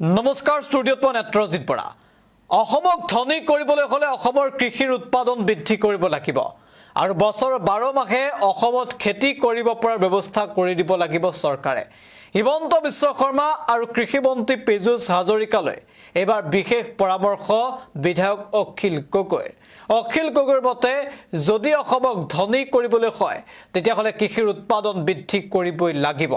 নমস্কাৰ, ষ্টুডিঅ'ত মই নেত্ৰজিত বৰা। অসমক ধনী কৰিবলৈ হ'লে অসমৰ কৃষিৰ উৎপাদন বৃদ্ধি কৰিব লাগিব আৰু বছৰৰ 12 মাহে অসমত খেতি কৰিব পৰাৰ ব্যৱস্থা কৰি দিব লাগিব চৰকাৰে। হিমন্ত বিশ্ব শৰ্মা আৰু কৃষিমন্ত্ৰী পীযুষ হাজৰিকালৈ এইবাৰ বিশেষ পৰামৰ্শ বিধায়ক অখিল গগৈৰ। অখিল গগৈৰ মতে যদি অসমক ধনী কৰিবলৈ হয়, তেতিয়াহ'লে কৃষিৰ উৎপাদন বৃদ্ধি কৰিবই লাগিব।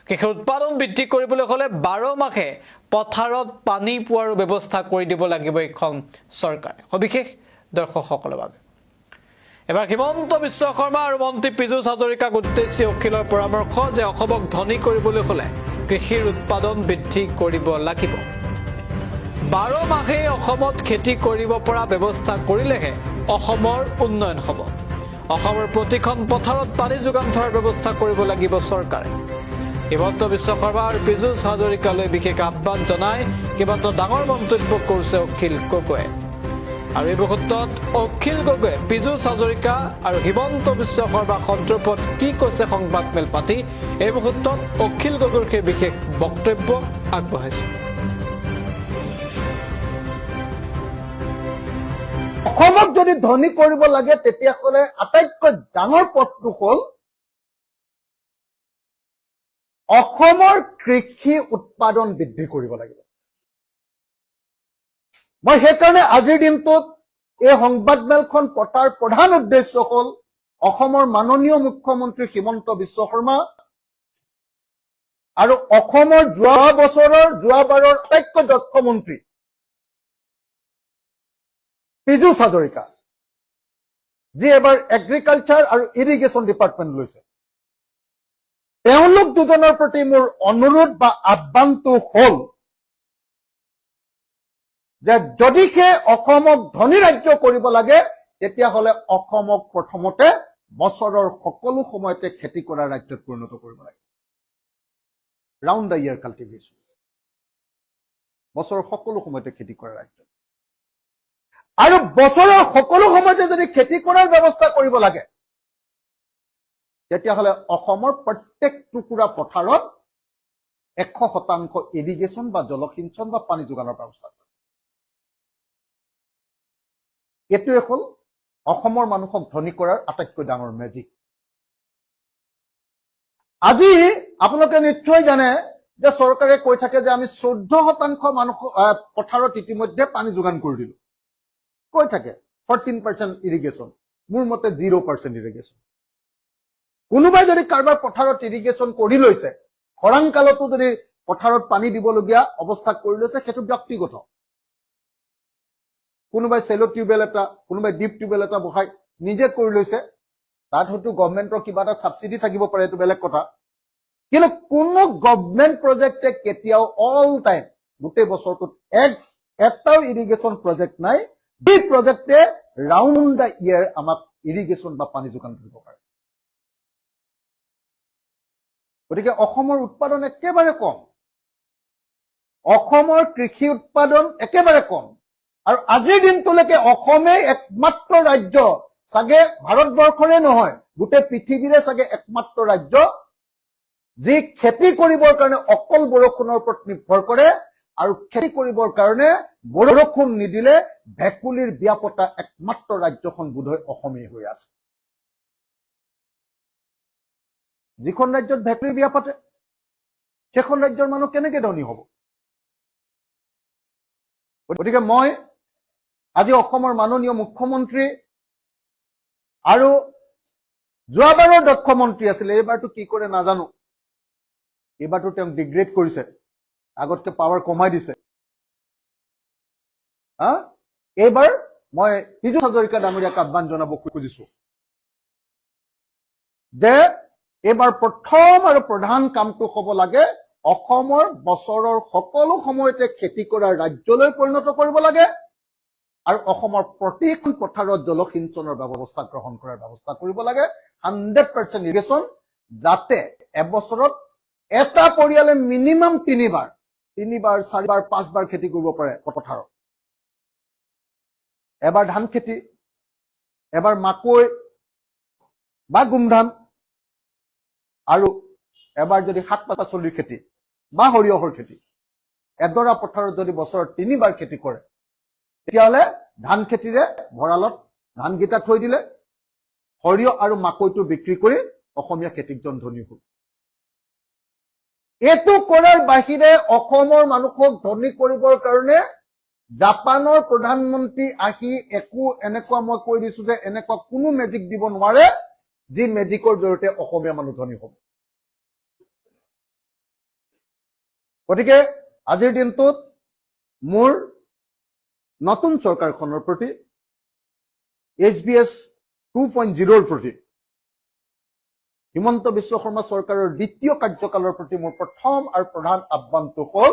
কৃষিৰ উৎপাদন বৃদ্ধি কৰিবলৈ হ'লে 12 মাহে পথাৰত পানী পোৱাৰো ব্যৱস্থা কৰি দিব লাগিব এইখন চৰকাৰে। সবিশেষ দৰ্শকসকলৰ বাবে। এবাৰ হিমন্ত বিশ্ব শৰ্মা আৰু মন্ত্ৰী পীযুষ হাজৰিকাক উদ্দেশ্যি অখিলৰ পৰামৰ্শ যে অসমক ধনী কৰিবলৈ হ'লে কৃষিৰ উৎপাদন বৃদ্ধি কৰিব লাগিব। 12 মাহেই অসমত খেতি কৰিব পৰা ব্যৱস্থা কৰিলেহে অসমৰ উন্নয়ন হ'ব। অসমৰ প্ৰতিখন পথাৰত পানী যোগান ধৰাৰ ব্যৱস্থা কৰিব লাগিব চৰকাৰে। হিমন্ত বিশ্ব শৰ্মা আৰু পীযুষ হাজৰিকালৈ বিশেষ আহ্বান জনাই কেইবাটাও ডাঙৰ মন্তব্য কৰিছে অখিল গগৈয়ে। আৰু এই মুহূৰ্তত অখিল গগৈয়ে পীযুষ হাজৰিকা আৰু হিমন্ত বিশ্ব শৰ্মা সন্দৰ্ভত কি কৈছে সংবাদমেল পাতি, এই মুহূৰ্তত অখিল গগৈৰ সেই বিশেষ বক্তব্য আগবঢ়াইছো। অসমক যদি ধনী কৰিব লাগে, তেতিয়াহ'লে আটাইতকৈ ডাঙৰ পথটো হ'ল অসমৰ কৃষি উৎপাদন বৃদ্ধি কৰিব লাগিব। মই সেইকাৰণে আজিৰ দিনটোত এই সংবাদমেলখন পতাৰ প্ৰধান উদ্দেশ্য হ'ল অসমৰ মাননীয় মুখ্যমন্ত্ৰী হিমন্ত বিশ্ব শৰ্মা আৰু অসমৰ যোৱা বছৰৰ, যোৱাবাৰৰ আটাইতকৈ দক্ষ মন্ত্ৰী পীযুষ হাজৰিকা, যি এবাৰ এগ্ৰিকালচাৰ আৰু ইৰিগেশ্যন ডিপাৰ্টমেণ্ট লৈছে, তেওঁলোক দুজনৰ প্ৰতি মোৰ অনুৰোধ বা আহ্বানটো হ'ল যে যদিহে অসমক ধনী ৰাজ্য কৰিব লাগে, তেতিয়াহ'লে অসমক প্ৰথমতে বছৰৰ সকলো সময়তে খেতি কৰা ৰাজ্যত পৰিণত কৰিব লাগে। ৰাউণ্ড the year cultivation, বছৰৰ সকলো সময়তে খেতি কৰা ৰাজ্য। আৰু বছৰৰ সকলো সময়তে যদি খেতি কৰাৰ ব্যৱস্থা কৰিব লাগে, তেতিয়াহ'লে অসমৰ প্ৰত্যেক টুকুৰা পথাৰত 100% ইৰিগেশ্যন বা জলসিঞ্চন বা পানী যোগানৰ ব্যৱস্থা কৰিব। এইটোৱে হ'ল অসমৰ মানুহক ধনী কৰাৰ আটাইতকৈ ডাঙৰ মেজিক। আজি আপোনালোকে নিশ্চয় জানে যে চৰকাৰে কৈ থাকে যে আমি 14% মানুহ পথাৰত ইতিমধ্যে পানী যোগান কৰি দিলো। কৈ থাকে 14% ইৰিগেশ্যন। মোৰ মতে 0% ইৰিগেশ্যন। কোনোবাই যদি কাৰোবাৰ পথাৰত ইৰিগেশ্যন কৰি লৈছে, খৰাং কালতো যদি পথাৰত পানী দিবলগীয়া অৱস্থা কৰি লৈছে, সেইটো ব্যক্তিগত। কোনোবাই চেল' টিউবৱেল এটা, কোনোবাই ডিপ টিউবৱেল এটা বহাই নিজে কৰি লৈছে, তাত হয়তো গভমেণ্টৰ কিবা এটা ছাবচিডি থাকিব পাৰে, এইটো বেলেগ কথা। কিন্তু কোনো গভমেণ্ট প্ৰজেক্টে কেতিয়াও অল টাইম গোটেই বছৰটোত এটাও ইৰিগেশ্যন প্ৰজেক্ট নাই, যি প্ৰজেক্টে ৰাউণ্ড the year আমাক ইৰিগেশ্যন বা পানী যোগান ধৰিব পাৰে। গতিকে অসমৰ উৎপাদন একেবাৰে কম, অসমৰ কৃষি উৎপাদন একেবাৰে কম। আৰু আজিৰ দিনটোলৈকে অসমেই একমাত্ৰ ৰাজ্য চাগে, ভাৰতবৰ্ষৰে নহয়, গোটেই পৃথিৱীৰে চাগে একমাত্ৰ ৰাজ্য, যি খেতি কৰিবৰ কাৰণে অকল বৰষুণৰ ওপৰত নিৰ্ভৰ কৰে আৰু খেতি কৰিবৰ কাৰণে বৰষুণ নিদিলে ভেকুলীৰ বিয়া পতা একমাত্ৰ ৰাজ্যখন বোধহয় অসমেই হৈ আছে। যিখন ৰাজ্যত ভেকুলীৰ বিয়া পাতে, সেইখন ৰাজ্যৰ মানুহ কেনেকে ধনী হ'ব? গতিকে মই আজি অসমৰ মাননীয় মুখ্যমন্ত্ৰী আৰু যোৱাবাৰৰ দক্ষ মন্ত্ৰী আছিলে, এইবাৰতো কি কৰে নাজানো, এইবাৰতো তেওঁক ডিগ্ৰেড কৰিছে, আগতকে পাৱাৰ কমাই দিছে। হা, এইবাৰ মই পীযুষ হাজৰিকা ডাঙৰীয়াক আহ্বান জনাব খুজিছো যে এইবাৰ প্ৰথম আৰু প্ৰধান কামটো হ'ব লাগে অসমৰ বছৰৰ সকলো সময়তে খেতি কৰা ৰাজ্যলৈ পৰিণত কৰিব লাগে আৰু অসমৰ প্ৰতিখন পথাৰত জলসিঞ্চনৰ ব্যৱস্থা গ্ৰহণ কৰাৰ ব্যৱস্থা কৰিব লাগে, 100% ইৰিগেশ্যন, যাতে এবছৰত এটা পৰিয়ালে মিনিমাম তিনিবাৰ, চাৰিবাৰ, পাঁচবাৰ খেতি কৰিব পাৰে পথাৰত। এবাৰ ধান খেতি, এবাৰ মাকৈ বা গোমধান আৰু এবাৰ যদি শাক পাচলিৰ খেতি বা সৰিয়হৰ খেতি। এডৰা পথাৰত যদি বছৰত তিনিবাৰ খেতি কৰে, তেতিয়াহ'লে ধান খেতিৰে ভঁৰালত ধানকেইটা থৈ দিলে, সৰিয়হ আৰু মাকৈটো বিক্ৰী কৰি অসমীয়া খেতিকজন ধনী হ'ল। এইটো কৰাৰ বাহিৰে অসমৰ মানুহক ধনী কৰিবৰ কাৰণে জাপানৰ প্ৰধানমন্ত্ৰী আহি একো এনেকুৱা, মই কৈ দিছো যে এনেকুৱা কোনো মেজিক দিব নোৱাৰে যি মেজিকৰ জৰিয়তে অসমীয়া মানুহ ধনী হ'ব। গতিকে আজিৰ দিনটোত মোৰ নতুন চৰকাৰখনৰ প্ৰতি, এইচবিএছ 2.0ৰ প্ৰতি, হিমন্ত বিশ্ব শৰ্মা চৰকাৰৰ দ্বিতীয় কাৰ্যকালৰ প্ৰতি মোৰ প্ৰথম আৰু প্ৰধান আহ্বানটো হ'ল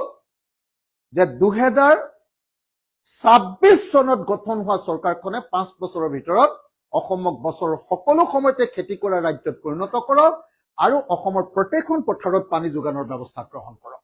যে 2026 চনত গঠন হোৱা চৰকাৰখনে 5 বছৰৰ ভিতৰত অসমক বছৰৰ সকলো সময়তে খেতি কৰা ৰাজ্যত পৰিণত কৰক আৰু অসমৰ প্ৰত্যেকখন পথাৰত পানী যোগানৰ ব্যৱস্থা গ্ৰহণ কৰক।